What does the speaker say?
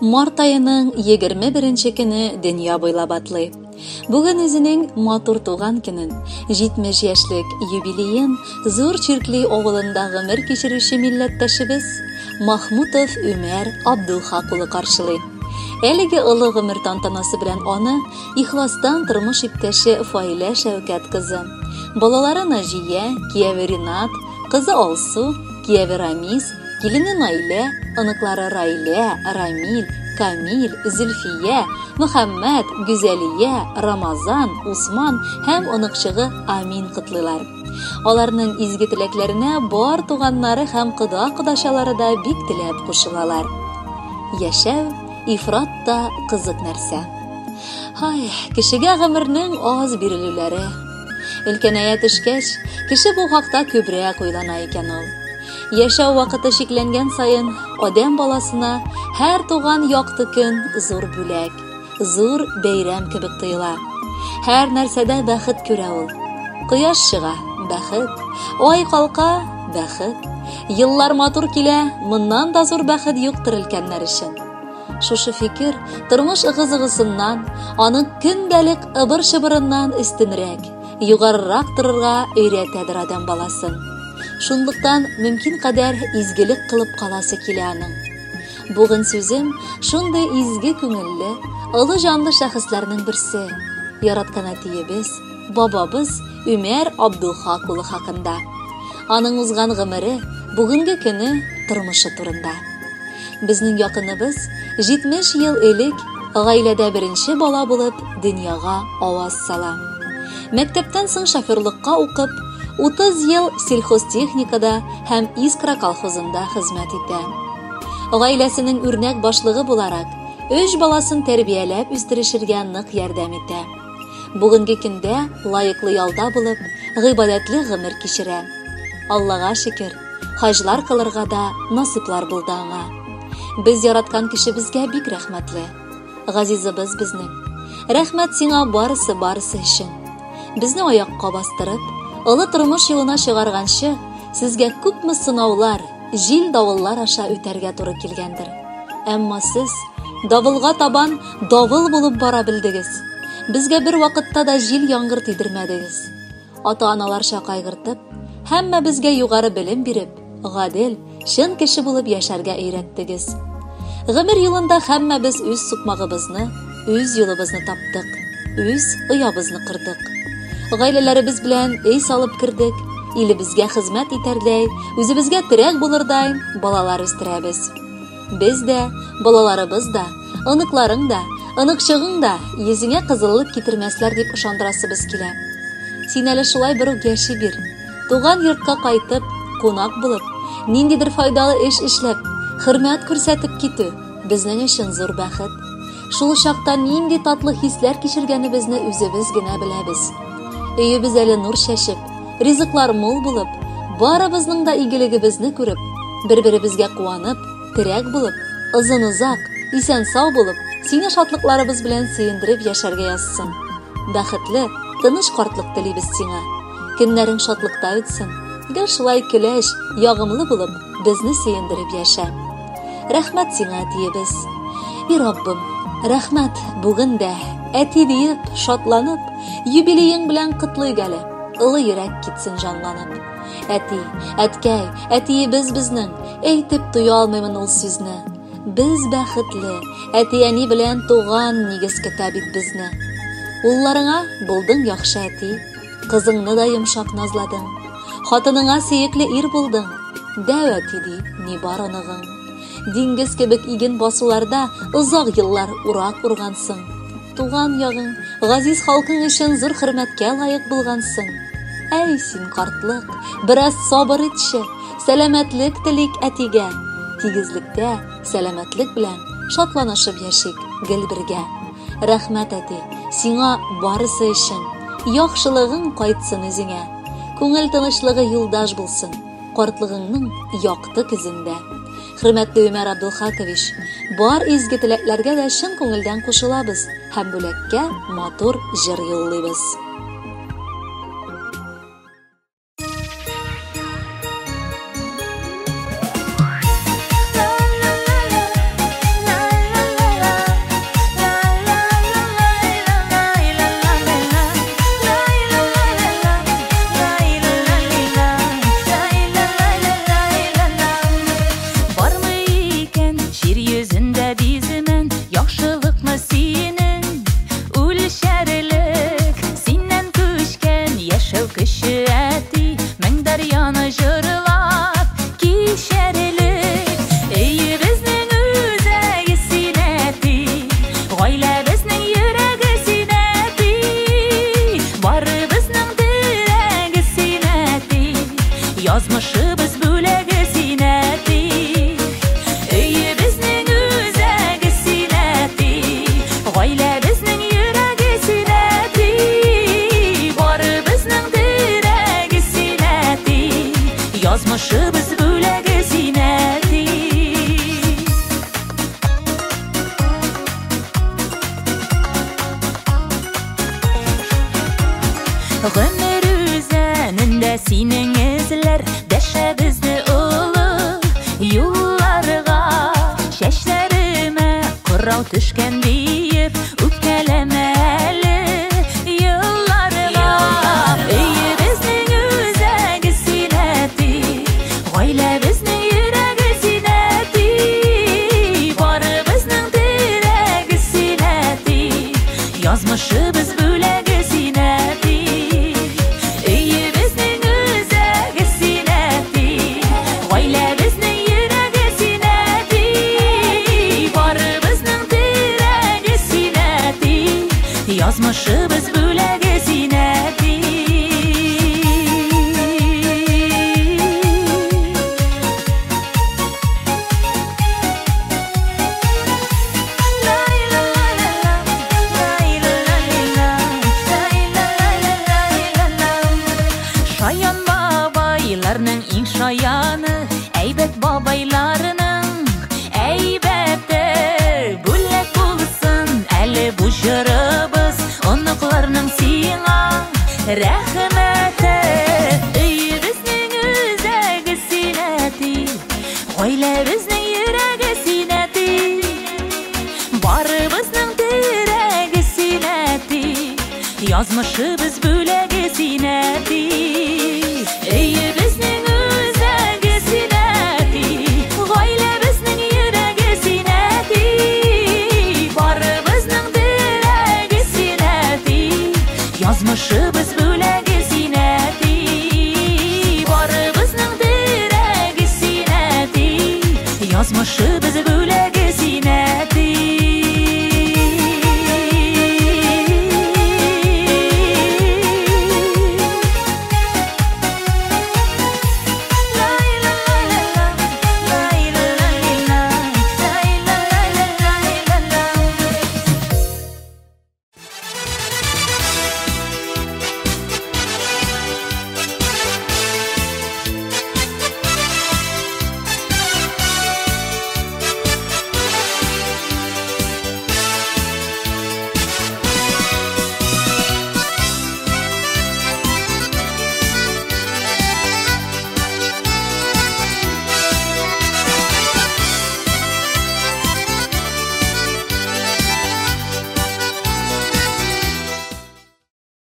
март аеның 21 көне дөнья буйлап атлый. Бүген үзенең матур туган көнен, 70 яшьлек юбилеен Зур Чиркли авылында гомер кичерүче милләттәшебез Махмутов Үмәр Абдулхак улы каршылый. Әлеге олы гомер тантанасы белән аны ихластан тормыш иптәше Фаилә Шәүкәт кызы, балалары Наҗия, кияве Ринат, кызы Алсу, кияве Рамис, килене Наилә, оныклары Раилә, Рамил, Камил, Зөлфия, Мөхәммәт, Гүзәлия, Рамазан, Усман һәм оныкчыгы Амин котлыйлар. Аларның изге теләкләренә бар туганнары һәм кода-кодачалары да бик теләп кушылалар. Яшәү ифрат та кызык нәрсә. Һай, кешегә гомернең аз бирелүләре. Өлкәнәя төшкәч, кеше бу хакта күбрәк уйлана икән ул. Яшәү вакыты чикләнгән саен, адәм баласына һәр туган якты көн зур бүләк, зур бәйрәм кебек тоела. Һәр нәрсәдә бәхет күрә ул. Кояш чыга, бәхет, ай калка, бәхет. Еллар матур килә, моннан да зур бәхет юктыр өлкәннәр өчен. Шушы фикер тормыш ыгы-зыгысыннан, аның көндәлек ыбыр-чыбырыннан өстенрәк, югарырак торырга өйрәтәдер адәм баласын. Шунлыктан мөмкин кадәр изгелек кылып каласы килә аның. Бүген сүзем шундый изге күңелле, олы җанлы шәхесләрнең берсе, яраткан әтиебез, бабабыз Үмәр Абдулхак улы хакында. Аның узган гомере, бүгенге көне, тормышы турында. Безнең якыныбыз 70 ел элек гаиләдә беренче бала булып дөньяга аваз сала. Мәктәптән соң шоферлыкка укып, 30 ел сельхозтехникада һәм Искра колхозында хезмәт итә. Гаиләсенең үрнәк башлыгы буларак, өч баласын тәрбияләп үстерешергә нык ярдәм итә. Бүгенге көндә лаеклы ялда булып, гыйбадәтле гомер кичерә. Аллага шөкер, хаҗлар кылырга да насыйплар булды аңа. Без яраткан кешебезгә бик рәхмәтле. Газизыбыз безнең. Рәхмәт сиңа барысы-барысы өчен. Безне аякка бастырып, олы тормыш юлына чыгарганчы, сезгә күпме сынаулар, җил-давыллар аша үтәргә туры килгәндер. Әмма сез давылга табан давыл булып бара белдегез. Безгә бер вакытта да җил-яңгыр тидермәдегез. Ата-аналарча кайгыртып, һәммәбезгә югары белем биреп, гадел, чын кеше булып яшәргә өйрәттегез. Гомер юлында һәммәбез үз сукмагыбызны, үз юлыбызны таптык, үз оябызны кордык. Гаиләләребез белән өй салып кердек, илебезгә хезмәт итәрдәй, үзебезгә терәк булырдай балалар үстерәбез. Без дә, балаларыбыз да, оныкларың да, оныкчыгың да йөзеңә кызыллык китермәсләр дип ышандырасыбыз килә. Син әле шулай бер үк яши бир. Туган йортка кайтып, кунак булып, ниндидер файдалы эш эшләп, хөрмәт күрсәтеп китү безнең өчен зур бәхет. Шул чакта нинди татлы хисләр кичергәнебезне үзебез генә беләбез. Өебез әле нур чәчеп, ризыклар мул булып, барыбызның да игелегебезне күреп, бер-беребезгә куанып, терәк булып, озын-озак, исән-сау булып, сине шатлыкларыбыз белән сөендереп яшәргә язсын. Бәхетле, тыныч картлык телибез сиңа. Көннәрең шатлыкта үтсен. Гел шулай көләч, ягымлы булып, безне сөендереп яшә. Рәхмәт сиңа, әтиебез. И Раббым, рәхмәт бүген дә әти диеп, шатланып, юбилеең белән котлыйк әле. Олы йөрәк китсен җанланып. Әти, әткәй, әтиебез безнең, әйтеп туя алмыймын ул сүзне. Без бәхетле, әти-әни белән туган нигез көтә бит безне. Улларыңа булдың яхшы әти, кызыңны да йомшак назладың. Хатыныңа сөекле ир булдың, дәү әти ди, ни бар оныгың. Диңгез кебек иген басуларда озак еллар урак ургансың. Туган ягың, газиз халкың өчен зур хөрмәткә лаек булгансың. Әй, син картлык, бераз сабыр итче, сәламәтлек телик әтигә. Тигезлектә, сәламәтлек белән шатланышып яшик гел бергә. Рәхмәт, әти, сиңа барысы өчен. Яхшылыгың кайтсын үзеңә. Күңел тынычлыгы юлдаш булсын. Картлыгыңның якты көзендә. Хөрмәтле Өмәр Абдулхакович, бар изге теләкләргә дә чын күңелдән кушылабыз һәм бүләккә матур җыр юллыйбыз. Сорау төшкән диеп, үпкәләмә әле елларга. Өебезнең үзәге син, әти, гаиләбезнең йөрәге син, әти, барыбызның терәге син, әти, язмышыбыз бүләге син, әти. Өебезнең үзәге син, әти, гаиләбезнең йөрәге син, әти, барыбызның терәге син, әти, язмышыбыз бүләге син, әти. Шаян бабайларның иң шаяны, әйбәт бабайларның әйбәте. Бүләк булсын әле бу җырыбыз, оныкларның сиңа рәхмәте. Өебезнең үзәге син, әти, гаиләбезнең йөрәге син, әти, барыбызның терәге син, әти, язмышыбыз бүләге син, әти. Өебезнең үзәге син, әти, гаиләбезнең йөрәге син, әти, барыбызның терәге син, әти, язмышыбыз бүләге син, әти, барыбызның терәге син, әти, язмышыбыз бүләге син, әти.